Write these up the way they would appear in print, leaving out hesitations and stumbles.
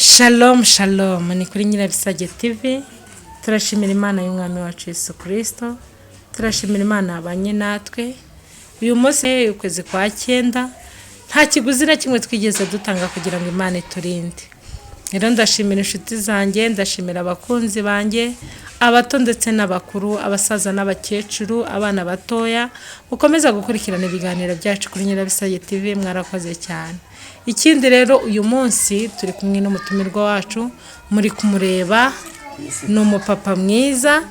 Shalom shalom, ni kuri Nyirabisage TV. Turashimira Imana y'Umwami wacu Yesu Kirisito, turashimira Imana yabanye natwe uyu munsi, ukwezi kwa cyenda, nta kiguzi na kimwe twigeze dutanga kugira ngo Imana iturinde. Rero ndashimira inshuti zanjye, ndashimira abakunzi banjye, abato ndetse n'abakuru, abasaza n'abakecuru, abana batoya mukomeza gukurikirana ibiganiro byacu kuri Nyirabisage TV, mwarakoze cyane. Ikindi rero, uyu munsi turi kumwe n'umutumirwa wacu, muri kumureba, ni umupapa mwiza.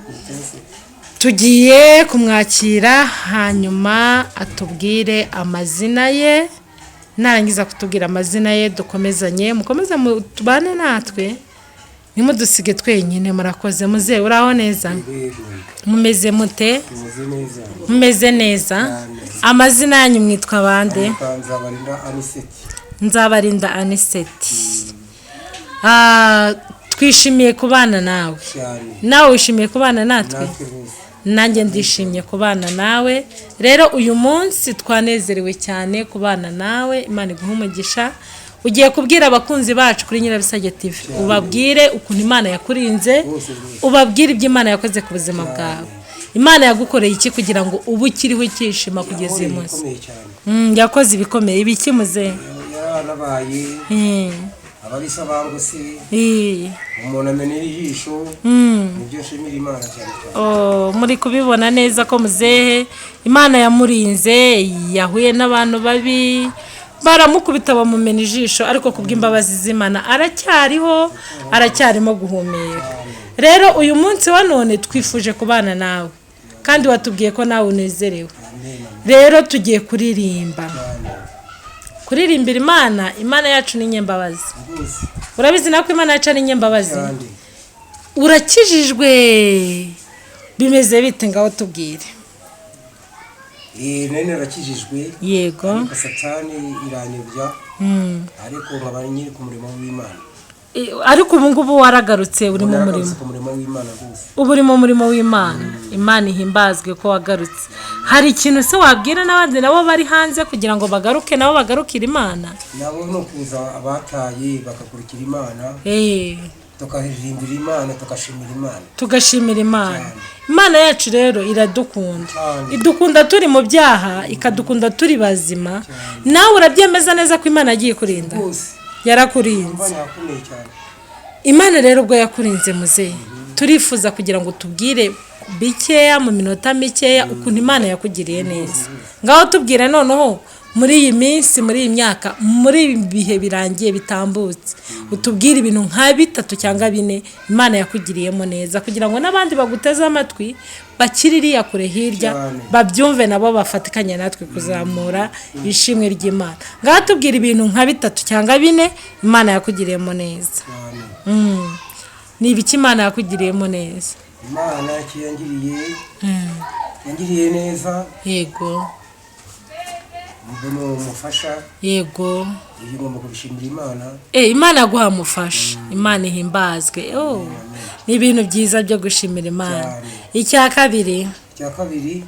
Tugiye kumwakira, hanyuma atubwire amazina ye. Narangiza kutubwira amazina ye, dukomezanye, mukomeze tubane natwe, ntimudusige twenyine. Murakoze. Muzehe, uraho neza? Mumeze mute? Tumeze neza. Mumeze neza. Amazina yanyu mwitwa bande? Nzabarinda Aniseti. Nzabarinda Aniseti. Twishimiye kubana nawe. Cyane. Nawe wishimiye kubana natwe? Natwe rwose. Nanjye ndishimye kubana nawe. Rero uyu munsi twanezerewe cyane kubana nawe, Imana iguhe umugisha. Ugiye kubwira abakunzi bacu kuri Nyirabisage TV, ubabwire ukuntu Imana yakurinze, Rwose rwose. ubabwire ibyo Imana yakoze ku buzima bwawe. Imana yagukoreye iki kugira ngo ube ukiriho ukishima kugeza uyu munsi? Ikomeye cyane. Yakoze ibikomeye ibiki, muzehe? Yaranabaye ababisa bangose, umuntu amenera ijisho. Nibyo nshimira Imana cyane cyane. Oh, muri kubibona neza ko muzehe Imana yamurinze. Yahuye n'abantu babi, baramukubita, bamumena ijisho, ariko kubw'imbabazi z'Imana aracyariho, aracyarimo guhumeka. Rero uyu munsi wa none twifuje kubana nawe, kandi watubwiye ko nawe unezerewe. Amen. Rero tugiye kuririmba, Cyane. kuririmbira Imana. Imana yacu ni nyembabazi. Rwose. Urabizi nako Imana yacu ari nyembabazi. Cyane. Urakijijwe, bimeze bite? Ngaho tubwire. Nari narakijijwe, ariko Satani iranyobya, ariko nkaba nyiri ku murimo w'Imana. Ariko ubu ngubu waragarutse, uri mu murimo? Naragarutse ku murimo w'Imana rwose. Ubu uri mu murimo w'Imana. Imana ihimbazwe ko wagarutse. Hari ikintu se wabwira n'abandi nabo bari hanze kugira ngo bagaruke, nabo bagarukire Imana? Nabo ni ukuza, abataye bagakurikira Imana, tukaririmbira Imana, tugashimira Imana. Tugashimira Imana. Imana yacu rero iradukunda. Cyane. Idukunda turi mu byaha, ikadukunda turi bazima. Nawe urabyemeza neza ko Imana yagiye ikurinda? Rwose. Yarakurinze. Imana yakomeye cyane. Imana rero ubwo yakurinze, muzehe, turifuza kugira ngo tubwire bikeya, mu minota mikeya, ukuntu Imana yakugiriye neza. Ngaho tubwire noneho muri iyi minsi, muri iyi myaka, muri ibi bihe birangiye bitambutse, utubwire ibintu nka bitatu cyangwa bine Imana yakugiriyemo neza, kugira ngo n'abandi baguteze amatwi bakiri iriya kure hirya Cyane. babyumve, nabo bafatikanye natwe kuzamura ishimwe ry'Imana. Ngaho tubwire ibintu nka bitatu cyangwa bine Imana yakugiriyemo neza. Cyane. Ni ibiki Imana yakugiriyemo neza? Imana yangiriye yangiriye neza. Mbona umufasha. Iyo ngomba kubishimira Imana. Imana yaguha umufasha, Imana ihimbazwe. Oh, ni ibintu byiza byo gushimira Imana. Cyane. Icya kabiri? Icya kabiri,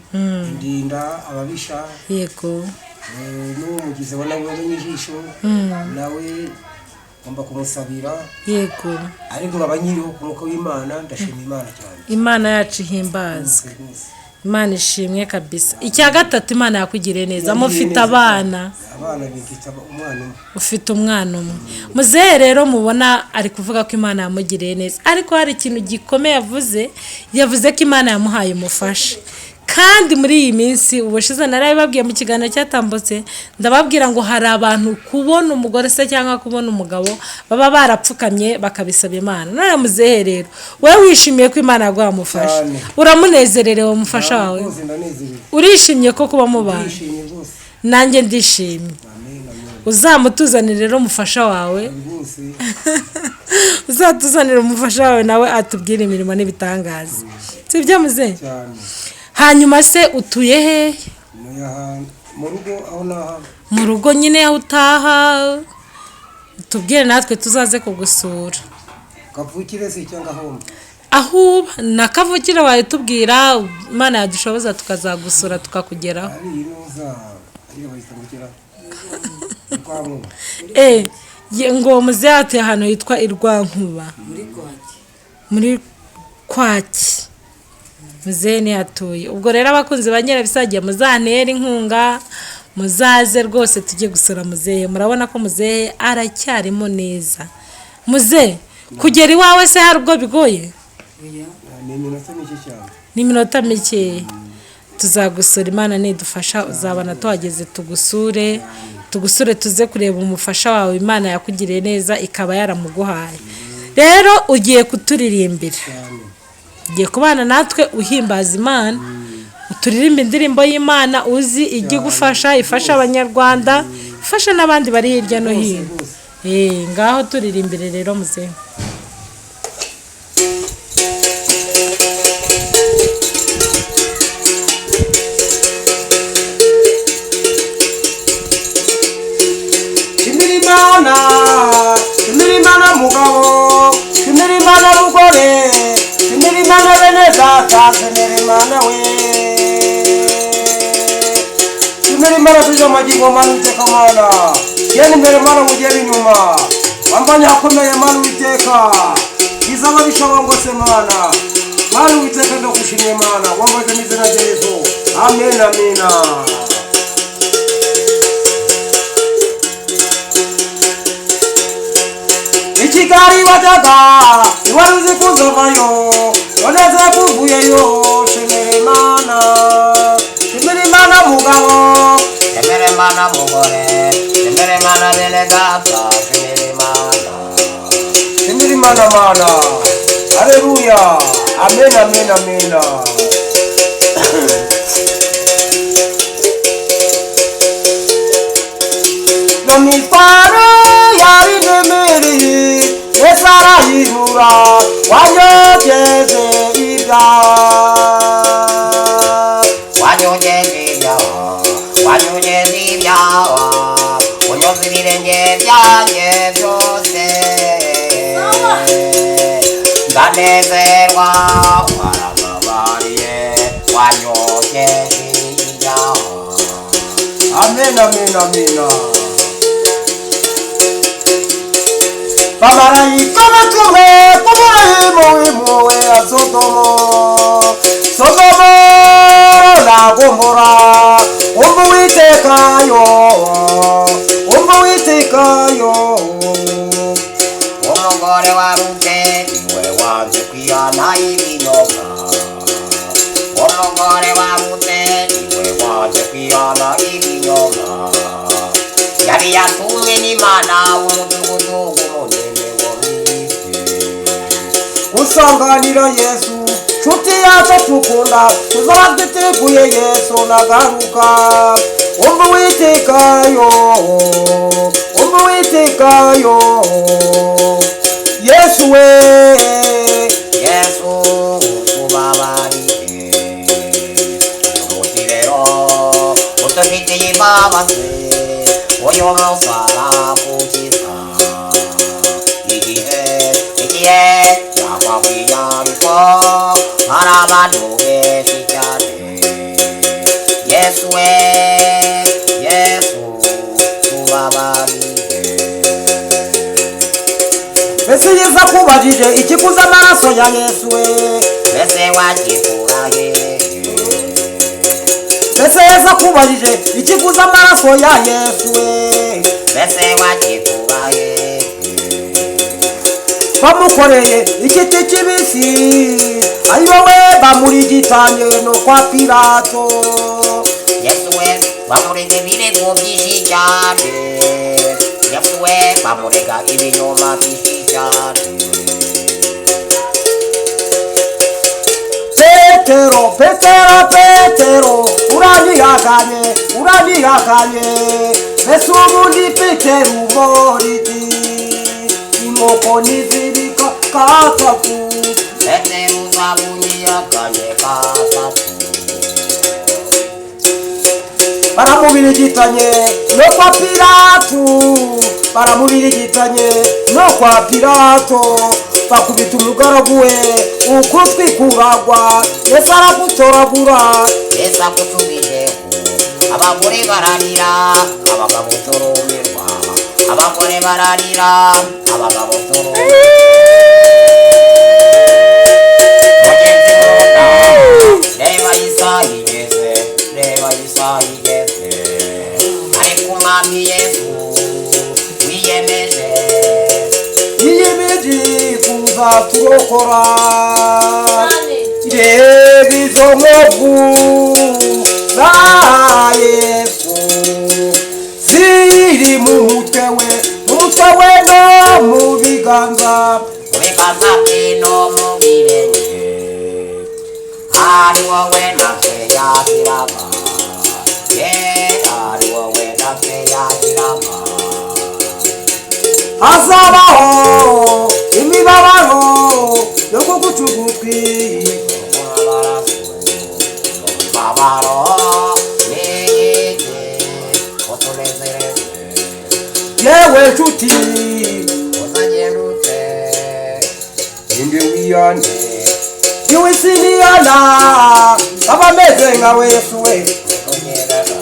ndinda ababisha. N'uwo mugizi wa nawe n'ijisho nawe ngomba kumusabira. Ariko nkaba nyiriho ku mwuka w'Imana, ndashima Imana cyane. Imana yacu ihimbazwe. Rwose. Imana ishimwe kabisa. Icya gatatu, Imana yakugiriye neza, Yangiriye mufite neza. abana? Abana, bifite umwana umwe. Ufite umwana umwe. Muzehe rero mubona ari kuvuga ko Imana yamugiriye neza, ariko hari ikintu gikomeye yavuze. Yavuze ko Imana yamuhaye umufasha. Kandi muri iyi minsi, ubushize narabibabwiye mu kiganiro cyatambutse, ndababwira ngo hari abantu kubona umugore se cyangwa kubona umugabo baba barapfukamye bakabisaba Imana. None muzehe rero, wowe wishimiye ko Imana yaguha umufasha? Cyane. Uramunezererewe umufasha wawe? Rwose ndanezerewe. Urishimye ko kuba mubana? Ndishimye rwose. Nanjye ndishimye. Amen, amen. Uzamutuzanire rero umufasha wawe. Rwose. Uzatuzanire umufasha wawe, nawe atubwire imirimo n'ibitangaza. Si byo, muzehe? Cyane. Hanyuma se utuye hehe? Ntuye ahantu mu rugo aho naha. Mu rugo nyine aho utaha, tubwire natwe tuzaze kugusura. Kavukire se cyangwa homba? Aho uba na kavukire wawe tubwira, Imana yadushoboza tukazagusura tukakugeraho. Ari inuza ariyo bayita ngukira kwa Nkuba. Ngo muzehe atuye ahantu hitwa i Rwankuba muri Kwaki. Muzehe niho atuye. Ubwo rero abakunzi ba Nyirabisage muzantere inkunga, muzaze rwose tujye gusura muzehe. Murabona ko muzehe aracyarimo neza. Muzehe, kugera iwawe se hari ubwo bigoye? Ni iminota mike cyane. Ni iminota mike. Tuzagusura, Imana nidufasha uzabona tuhageze, tugusure, tugusure tuze kureba umufasha wawe Imana yakugiriye neza ikaba yaramuguhaye. Rero ugiye kuturirimbira, ugiye kubana natwe uhimbaza Imana, uturirimbe indirimbo y'Imana uzi ijya igufasha, ifasha Abanyarwanda, ifasha n'abandi bari hirya no hino. Ngaho turirimbire rero muzehe. Shimira Imana, shimira Imana mugabo, shimira Imana mugore, shimira Imana bene data, shimira Imana we. Shimira Imana tuje amagingo Mana Uwiteka Mana, genda imbere Mana mugere inyuma, wambanye ahakomeye Mana Uwiteka, kiza ababisha bangose Mana, Mana Uwiteka ndagushimiye Mana, wambaje n'izina rya Yesu, amen amina. I Kigali wajyaga ntiwari uzi kuzavayo, none se kuvuyeyo. Shimira Imana, shimira Imana mugabo, shimira Imana mugore, shimira Imana bene data, shimira Imana, shimira Imana Mana, haleluya, amen amen amen. No mitwaro yari iremereye, Yesu arayirura, wanyogeje ibyaha, wanyogeje ibyaha, wanyogeje ibyaha, unyoza ibirenge byanjye byose, ndanezerwa, warababariye, wanyogeje ibyaha. Amen amen amen. Bamarayika batumwe k'umurimo w'impuhwe ya Sodomo, Sodomo na Gomora, umva Uwiteka yo, umva Uwiteka yo. Umugore wa Rute niwe wanze kwihana ibinyoma, umugore wa Rute niwe wanze kwihana ibinyoma, yari yatumwe n'Imana w'umudugudu w'umunene wo mw'isi. Gusanganira Yesu nshuti yacu tukunda, tuzaba twiteguye Yesu nagaruka. Umva Uwiteka yo, umva Uwiteka yo, Yesu we, Yesu utubabarire, uyu rero utufitiye imbabazi, uyu musarakukiza igihe igihe cyakwakwiyariko hari abantu benshi cyane. Yesu we, Yesu tubabarire. Mbese Yesu akubajije ikikuza amaraso ya Yesu we, mbese wagikura hehe? Mbese Yesu akubajije ikikuza amaraso ya Yesu we, mbese wagikura hehe? Bamukoreye igiti kibisi, ayowe bamurigitanye no kwa Pilato. Yesu we bamurega ibirego byinshi cyane, Yesu we bamurega ibinyoma byinshi cyane. Petero, Petero, Petero, uranyihakanye, uranyihakanye, mbese ubundi Petero umoriki, inkoko ntizibika gatatu. Petero uzabunyihakanye gatatu. Baramubirigitanye no kwa Pilato, baramubirigitanye no kwa Pilato, bakubita umugaragu we ukutwi kuragwa, Yesu aragutoragura. Yesu agusubijeho, abagore bararira, abagabo turumirwa, Abagore bararira, abagabo turu. Mugenzi nkunda, reba isaha igeze, reba isaha igeze. Ariko Umwami Yesu wiyemeje, yiyemeje kuzaturokora. Reba izo nkovu za Yesu ziri mu mutwe we, mu mutwe we no mu biganza, mu biganza bye no mu birenge. Ari wowe natwe yazirama, ye ari wowe natwe yazirama. Hazabaho imibabaro yo kuguca ugutwi, Umubabaro n'iki utunezereze. Yewe nshuti, uzagenda ute? Inde wiyane yewe siniyana aba ameze nkawe. Yesu we, kunyerera.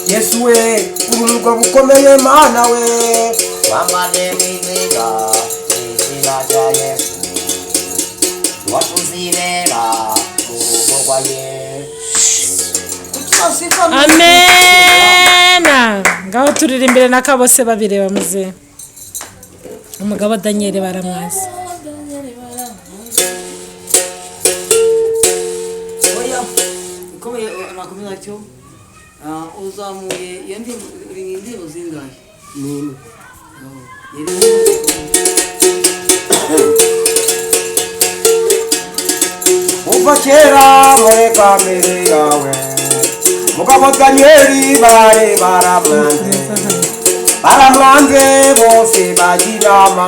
Yesu we, uri umugabo ukomeye, Mana we. Twambane mwiziga izina rya Yesu, ngo tuzibera mu rugo rwa Yesu. Amena. Ngaho turirimbire na kabose babireba muze. Umugabo Daniel baramwaza. Oya, ikomeye nakomeza cyo. Uzamuye iyo ndirimbo, uri mu indirimbo zingahe? Ni Oh, yari- Kuva kera muri kamere yawe, mugabo Daniyeli bari baramwanze, baramwanze bose, bajya inama.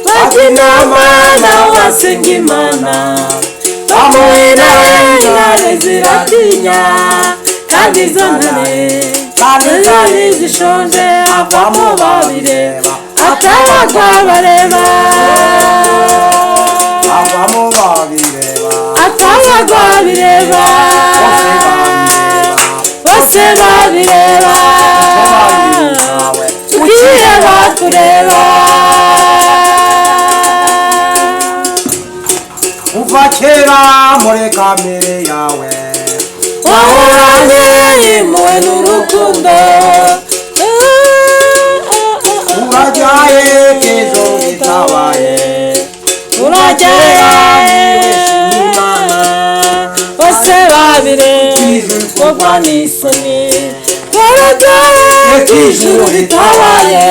Bajya inama nawe basenga Imana, bamuhera intare ziratinya, kandi izo ntare zari zishonje, havamo babireba atabagwa bareba. Avamo babireba. Atabagwa bireba, bose babireba, tugiye bakureba. Kuva kera muri kamere yawe, wahoranye impuhwe n'urukundo. Urajyaye k'ejo bitabaye. Urajyaye bose babireba kogwa n'isoni, urajyaye k'ijuru ritabaye,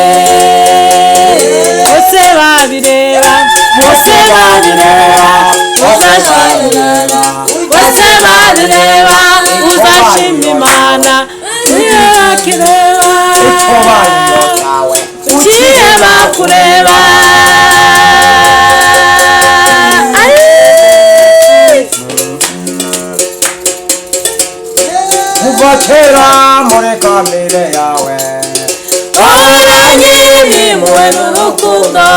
bose babireba, bose babireba, uzashima, bose babireba, uzashima Imana tuyakireba. Icyubahiro cyawe. Ugiye bakureba. Ayi! Kuva kera muri kamere yawe, Wahoranye impuhwe n'urukundo.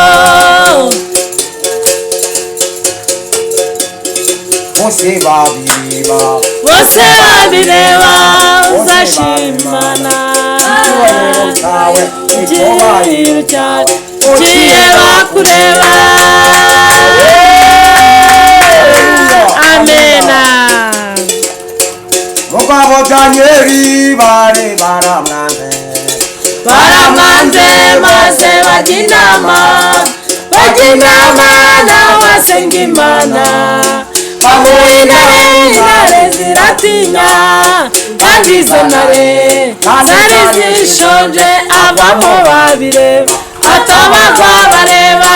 Bose babireba. Bose babireba, uzashimana. Icyubahiro cyawe, icyubahiro icyubahiro cyawe, ugiye bakureba. Amena. Mugabo Daniyeli bari baramwanze. Baramwanze maze bajya inama, bajya inama nawe basenga Imana, bamuha intare, intare ziratinya, kandi izo ntare zari zishonje, avamo babireba atabagwa bareba,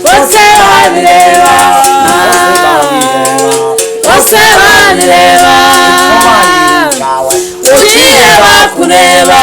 bose babireba, bose babireba, cyawe. Ugiye bakureba.